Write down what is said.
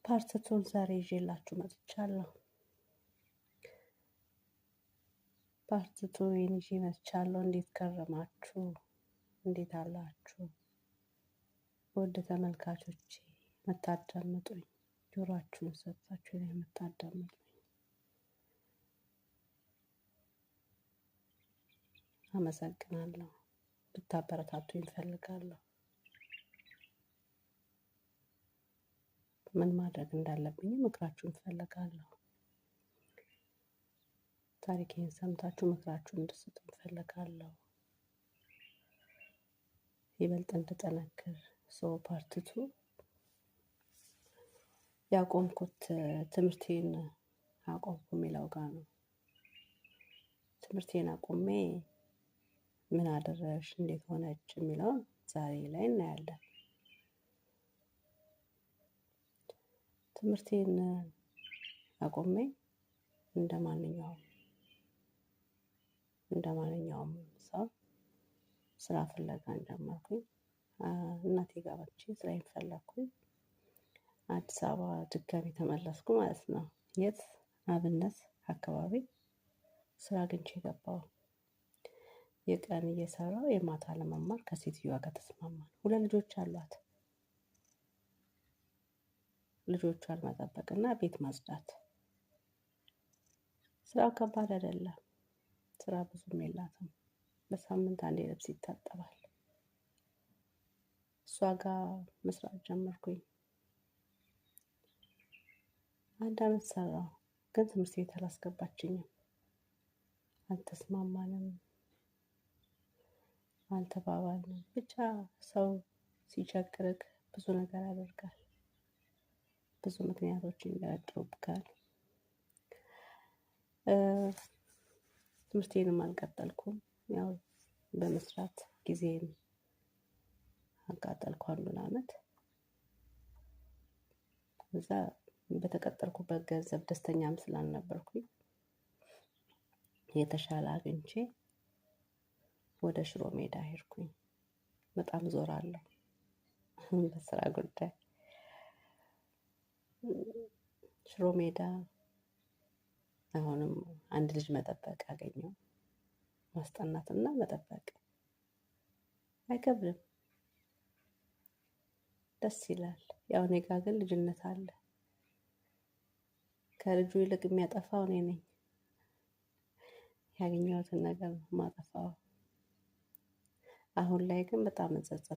Part two ን ዛሬ ይዤላችሁ መጥቻለሁ። Part two ን ይዤ መጥቻለሁ። እንዴት ከረማችሁ? እንዴት አላችሁ? ውድ ተመልካቾቼ የምታዳምጡኝ፣ ጆሮአችሁን ሰጥታችሁ የምታዳምጡኝ አመሰግናለሁ። ብታበረታቱኝ እፈልጋለሁ። ምን ማድረግ እንዳለብኝ ምክራችሁን እፈልጋለሁ። ታሪኬን ሰምታችሁ ምክራችሁን እንድትሰጡኝ እፈልጋለሁ። ይበልጥ እንድጠነክር። So part two ያቆምኩት ትምህርቴን አቆምኩ የሚለው ጋር ነው። ትምህርቴን አቁሜ ምን አደረሽ፣ እንዴት ሆነች የሚለውን ዛሬ ላይ እናያለን። ትምህርቴን አቁሜ እንደማንኛውም ሰው ስራ ፍለጋ ጀመርኩኝ። እናቴ ጋር መጥቼ ስራዬን ፈለኩኝ። አዲስ አበባ ድጋሚ ተመለስኩ ማለት ነው። የት? አብነት አካባቢ ስራ አግኝቼ ገባሁ። የቀን እየሰራሁ የማታ ለመማር ከሴትዮዋ ጋር ተስማማን። 2 ልጆች አሏት። ልጆቿን መጠበቅና ቤት ማጽዳት። ስራው ከባድ አይደለም። ስራ ብዙም የላትም። በሳምንት አንዴ ልብስ ይታጠባል። እሷ ጋር መስራት ጀመርኩኝ። 1 አመት ሰራሁ፣ ግን ትምህርት ቤት አላስገባችኝም። አልተስማማንም፣ አልተባባልንም። ብቻ ሰው ሲቸግርህ ብዙ ነገር ያደርጋል። ብዙ ምክንያቶችን ይደረድሩብሃል። ትምህርቴንም አልቀጠልኩም። ያው በመስራት ጊዜን አቃጠልኩ አንዱን አመት። እዛ በተቀጠርኩበት ገንዘብ ደስተኛም ስላልነበርኩኝ የተሻለ አግኝቼ ወደ ሽሮ ሜዳ ሄድኩኝ። በጣም ዞራለሁ በስራ ጉዳይ። ሽሮ ሜዳ አሁንም አንድ ልጅ መጠበቅ አገኘው። ማስጠናትና መጠበቅ አይከብድም፣ ደስ ይላል። ያው እኔ ጋር ግን ልጅነት አለ። ከልጁ ይልቅ የሚያጠፋው እኔ ነኝ። ያገኘሁትን ነገር ማጠፋው። አሁን ላይ ግን በጣም